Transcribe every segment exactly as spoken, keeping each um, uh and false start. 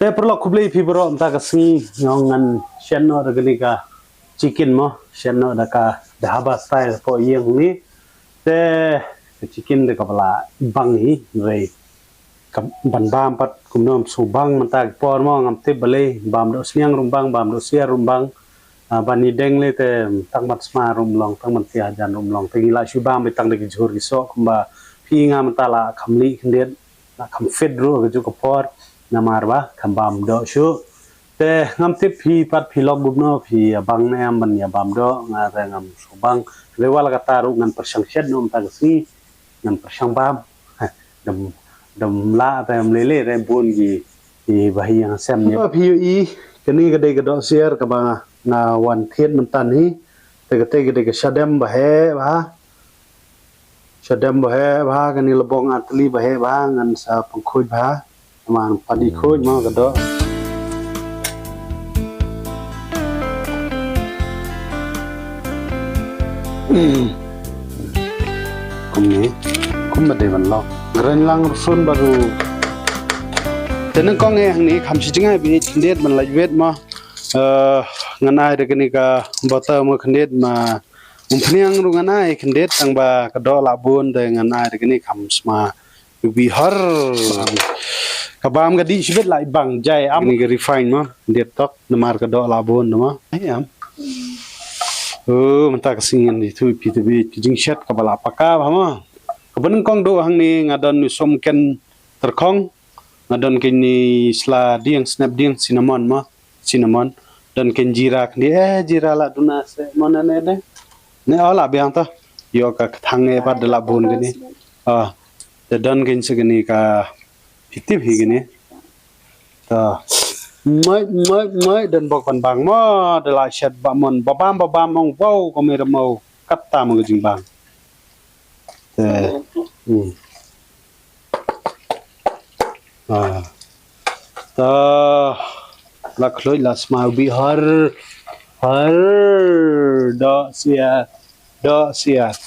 Te paralok, khublei phi baroh. Mynta ka sngi nga ong ngan shet noh da kane ka chicken mo, shet noh da ka dhaba style hapoh ïing ni. Te ka chicken te kaba la bang hi, hynrei ka ban bam pat kumno, ym shu bang mynta ka por mo, ngam tip balei, bam doh sniang ruh ym bang, bam doh siar ruh ym bang. Ah, ban ïadeng lei te tang ban sma ruh ym long, tang ban thiah jan ruh ym long. Te ngi la shu bam beit tang da ki jhur ki soh, kumba phi nga mynta la kham lih khyndiat, la kham fit ruh ha kajuh ka por, namar ba kham bam doh shuh. Te ngam tip phi pat phi long kumno, phi ïa bang ne em ban ïa bam doh, nga te ngam shu bang. Hynrei wat la katta ruh ngan pyrshang shet noh mynta ka sngi, ngan pyrshang bam. Dam, dam lah te ym lei lei re bun ki, ki bahaïing hasem ne. Ba phi ïohi, kane ka dei ka doh siar kaba nga wan thied mynta hi. Te kata ka dei ka shadem ba heh bha. Shadem ba heh bha, kane la bong artylli ba heh bha, ngan sa pynkhuid bha. Namar pat i khuid mo ka doh. Kumne, kumba dei ban long. Grind lang rsun bad u. Te nyngkong eh hangne kham shi jngai ba ïeit khyndiat ban lait wet mo. Eh, ngan ai da kane ka butter mo khyndiat, ma umphniang ruh ngan ai khyndiat, tang ba ka doh la bun te ngan ai da kane kham sma. Ubi hor. Ka bam ka dih shibit la i bang jai am. Kane ka refine mo, khyndiat tok, namar ka doh la bun mo. Ai am. Oh, mynta ka sngi ngan ïathuh ïa phi te beit ka jingshet kaba la paka bha mo. Kaba nyngkong duh hangne nga don u sumken tyrkhong. Nga don kine sla dieng, snep dieng, cinnamon mo. Cinnamon. Don kine jira khyndiat, eh, jira la duna se mo ne ne de. Ne, oh, la biang to. Ïoh ka kthang eh pat da la bun kine. Ah, te don kine se kine ka phi tip hi kine. To. Mai, mai, mai, don bok pan bang mo, da la shet ba mon, ba bam, ba bam ong, wow, ko me ramo, katta mo ka jingbang. Te, hmm. Ah. Ta, la khluit la sma ubi har, har, doh siar, doh siar.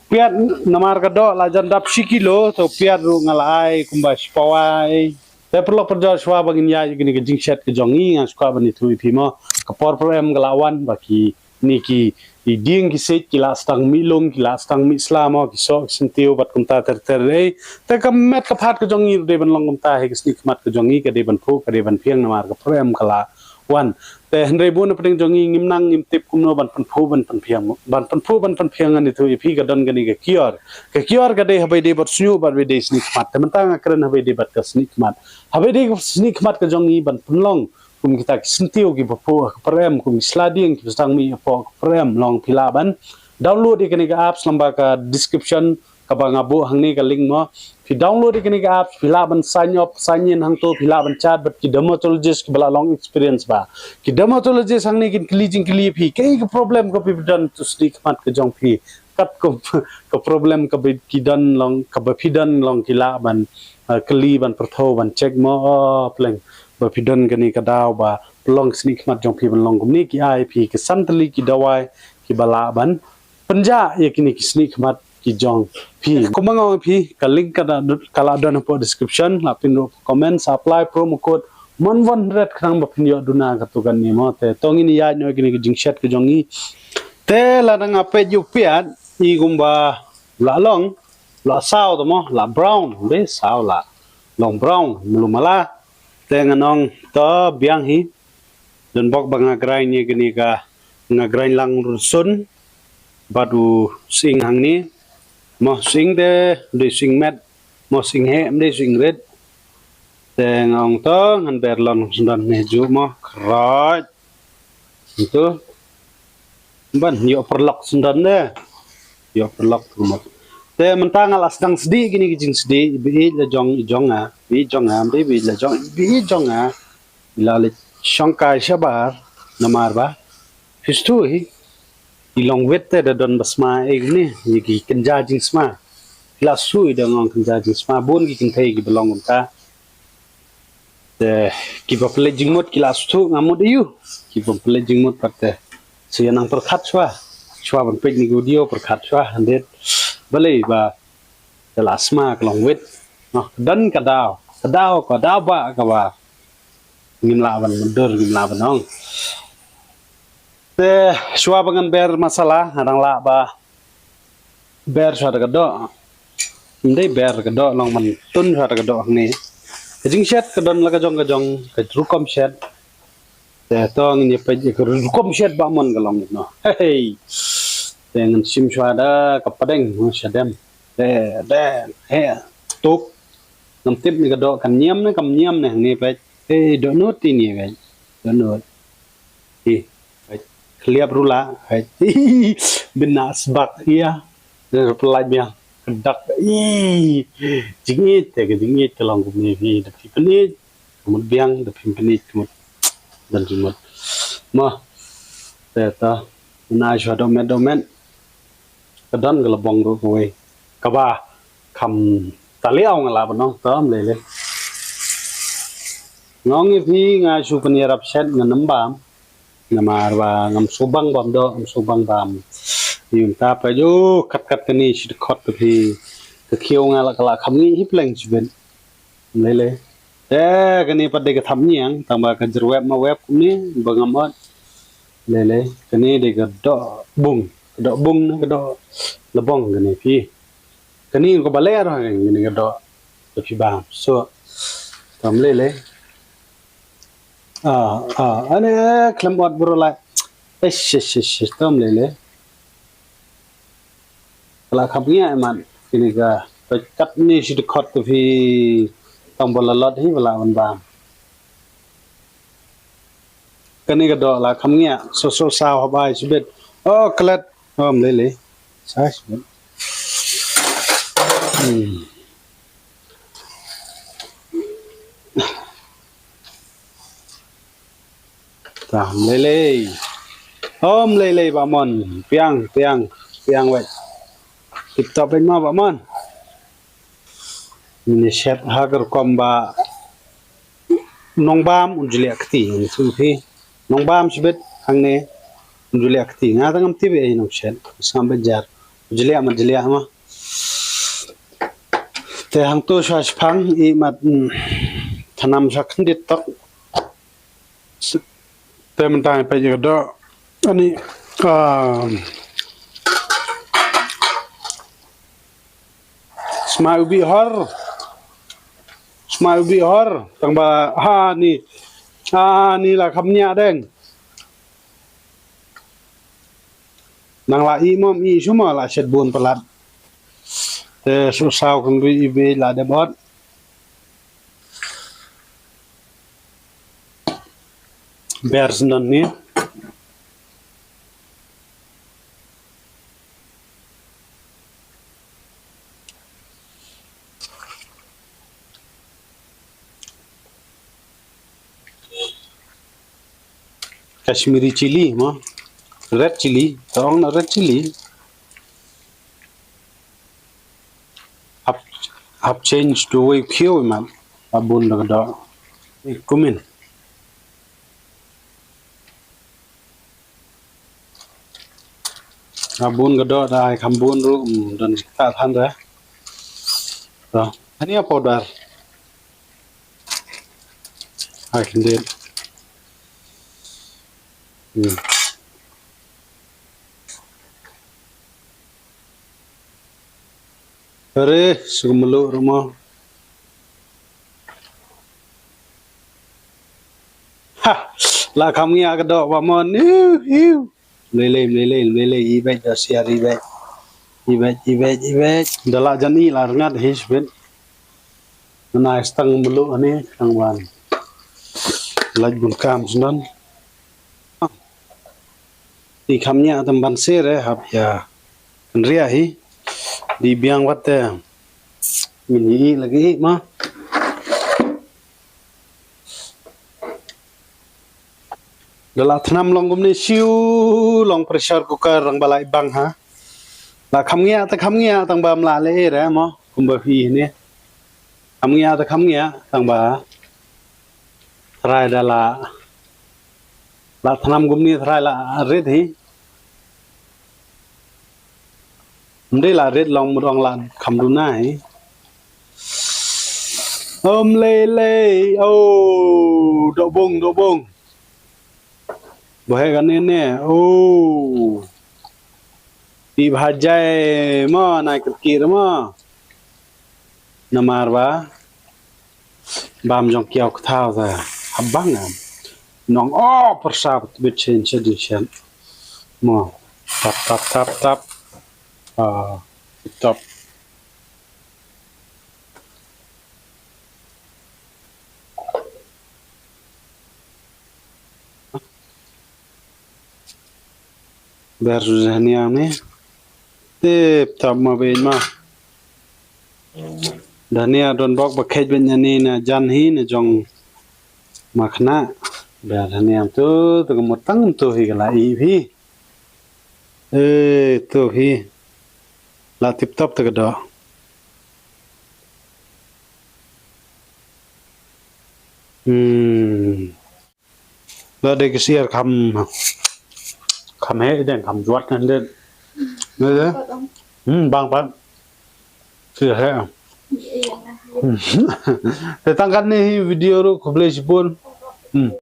Piat namar ka doh la jan dap shi kilo, to piat ruh nga la ai kumba shi pawai. Te paralok parajor, shuwa ba ngin ïaid kine ka jingshet ka jong ngi, nga shu kwah ban ïathuh ïa phi mo, ka por por em ka la wan ba ki ne ki, ki dieng ki siej ki la sdang mih lung, ki la sdang mih sla mo, ki soh ki syntiew bad kumta ter ter ei. Te ka met ka phad ka jong ngi ruh dei ban long kumta hi, ka snieh khmat ka jong ngi ka dei ban phuh, ka dei ban phieng namar ka por em ka la wan. Te hynrei bun na pdeng jong ngi ngim nang ngim tip kumno ban pynphuh ban pynphieng, ban pynphuh ban pynphieng. Ngan ïathuh ïa phi, ka don kane ka kior. Ka kior ka dei haba ïadei bad snieh bad haba ïadei snieh khmat. Te mynta nga kren haba ïadei bad ka snieh khmat. Haba ïadei ka snieh khmat ka jong ngi ban pynlong kum kita ki syntiew kiba phuh ha ka por em, kum ki sla dieng kiba sdang mih hapoh ka por em, long phi lah ban download ïa kane ka apps, lyngba ka description kaba nga buh hangne ka link mo. Phi download ïa kane ka apps, phi lah ban sign up, sign in hangto, phi lah ban chat bad ki dermatologist kiba la long experience bha. Ki dermatologist hangne kin kylli jingkylli ïa phi, kaei ka problem kaba phi don, to snieh khmat ka jong phi. Kat ka, ka problem kaba ki don long, kaba phi don long ki lah ban, eh, kylli, ban pyrthuh, ban check mo, oh, pleng. Ba phi don kane ka daw ba long snieh khmat jong phi ban long kumne, ki ai phi ki san tylli ki dawai kiba lah ban pynjah ïa kine ki snieh khmat ki jong phi. Kumba nga ong ïa phi, ka link ka da, ka la don hapoh description, la pynrung comment, sa apply promo code Mon one hundred khnang ba phin ïoh duna kato kane mo. Te to ngin ïaid noh ïa kine ki jingshet ka jong ngi. Te lada nga peit ïa u piat, i kumba la long, la saw to mo, la brown, be saw la long brown, mlu mala. Te ngan ong to biang hi. Don bok ba nga grind ïa kine ka, nga grind lang rsun bad u sying hangne. Mo sying te, dei sying met, mo sying heh, dei sying rit. Te nga ong to ngan ber lon syndon ne ju mo, khroj. Itu. Ban ïoh pyrlok syndon de. Ïoh pyrlok tu mo. Te mynta nga la sdang sdieh kine ki jingsdieh, beit la jong i jong nga, beit jong nga, beit la jong, beit jong nga. I la leit shongkai shabar, namar ba phi sngewthuh hi, i long wit te da don ba sma ei kumne, ïa ki kynja jingsma. Phi la sngewthuh i da nga ong kynja jingsma, bun ki kynthei kiba long kumta. Te kiba pynleit jingmut ki la sngewthuh nga mut aïu. Kiba pynleit jingmut pat te. Sa ïa nang pyrkhat shuwa. Shuwa ban peit ïa kane ka video pyrkhat shuwa, hynrei balei ba te la sma ka long wit. Noh, don ka daw. Ka daw, ka daw ba, ka ba. Ngim lah ban dur, ngim lah ban ong. Te, shuwa ba ngan ber masala, nga dang lah ba ber shuwa da ka doh. Ym dei ber ka doh, long ban tun shuwa da ka doh hangne. Ka jingshet ka don la ka jong ka jong, ka rukom shet. Te to ngin ïa peit ïa ka rukom shet ba mon ka long no. Hei. Te ngan shim shuwa da ka pdeng, no, shadem. Te, te, he, tuk. Ngam tip ne ka doh kan ñiam ne kam ñiam ne hangne peit. Hei, dohnud ine peit. Dohnud. Hi, peit. Khliap ruh la, peit. Bin na sbak ïa. Dang pynlait biang. Ka dak. Ih. Jingïeit te ka jingïeit ka long kumne phi. Da phi pynïeit. Ka mut biang, da phim pynïeit ka mut. Don jingmut. Mo. Te ta. Na shuwa dohmed dohmed. Ka don ka la bong ruh kawei. Kaba kham taliaw nga lah ban ong, to ym lei lei. Nga ong ïa phi nga shu pynïarap shet ngan ym bam. Namar ba ngam shu bang bam doh, ngam shu bang bam. Ïa mynta peit, kat kat kane shi dkhot te phi. Ka khiew nga la ka la kham ngi hi pleng shibit. Ym lei lei. Te kane pat dei ka thapniang, tang ba ka jyrwep ma wep kumne ba ngam ot. Lei lei, kane dei ka doh bung, ka doh bung ne ka doh labong kane phi. Kane ko ba ler ha kane ka doh da phi bam. So, tam lei lei. Ah, ah, ane khlem ot bro lai. Eish, eish, eish, eish, tam lei lei. Ka la kham ngiah man. Kine ka peit kat ne shi dkhot te phi tang ba la lot hi ba la ban bam. Kane ka doh la kham ngiah. So so saw hap ai shibit. Oh, klet. Oh, ym lei lei. Sa shibit. Hmm. Ta, ym lei lei. Oh, ym lei lei, Bah Mon. Piang, piang, piang wei. Tip top wei ma, Bah Mon. Ngin ïa shet ha ka rukom ba nongbam un ju liah kti, ngin shu phi. Nongbam shibit hangne un ju liah kti. Nga tang ngam tip ei nongshet. Sngap beit jar. Un ju liah ma, ju liah ma. Te hangto shuwa shipang i mat, mm, thnam shuwa khyndiat tok. Te mynta ngi peit ïa ka doh. Ani, ah, smai u bih hor. Smai u bih hor. Tang ba, ha, ni. Ha, ni la kham ngiah deng. Nang la i mom i shu ma la shet bun palat. Te shu saw kan bih i bih la dep ot. Ber sendon ni. Kashmiri chili mo. Red chili. Tong na red chili. Hap, hap change to way pure man. Hap bun da ka doh. Eh, kumin. Hap bun ka doh da ai kham bun ruh, mm, don ta than da. Da. Ani a powder. Ai khyndiat. Hmm. Are, shu mluh ruh mo. Ha, la kham ngiah ka doh ba mon. Hiu, hiu. Mlei lei, mlei lei, mlei lei, i beit da siar i beit. I beit, i beit, i beit. Da la jan i la rngat hi shibit. Nai stang mluh ani, tang ban. Lait bun kam snon. Ti kham nia tam ban sir eh hap ïa kynriah hi. Di biang wat te. Min hi lagi hi ma. Da la thnam long kumne shiu long pressure cooker rang ba lai bang ha. La kham ngia ta kham ngia tang ba mla le re mo kumba hi ne. Kham ngia ta kham ngia tang ba. Trai da la. La thnam kumne trai la rit hi. Mdei la rit long mut ong la kham duna hi. Om lei lei, oh, dobong, dobong. Bohe kan ne, oh. Ip hajai mo, nai kerkir mo. Namar ba bam jong kiaw kthaw ta habang am. Nong o persa bit chen chen chen. Mo. Tap, tap, tap, tap. Ah, tap. Ber su dhania ni. Tip top ma bein ma. Dhania don bok ba khet ben ni na jan hi na jong ma khna. Ber dhania tu tu ka mutang tu hi ka la i hi. Eh, tu hi. La tip top tu ka do. Hmm. La de ki siar kham, kham he den kham juat nan den. Ne de? Hmm, bang pat. Siar he. Hmm. Te tang kat ni hi video ruh, khublei shibun. Hmm.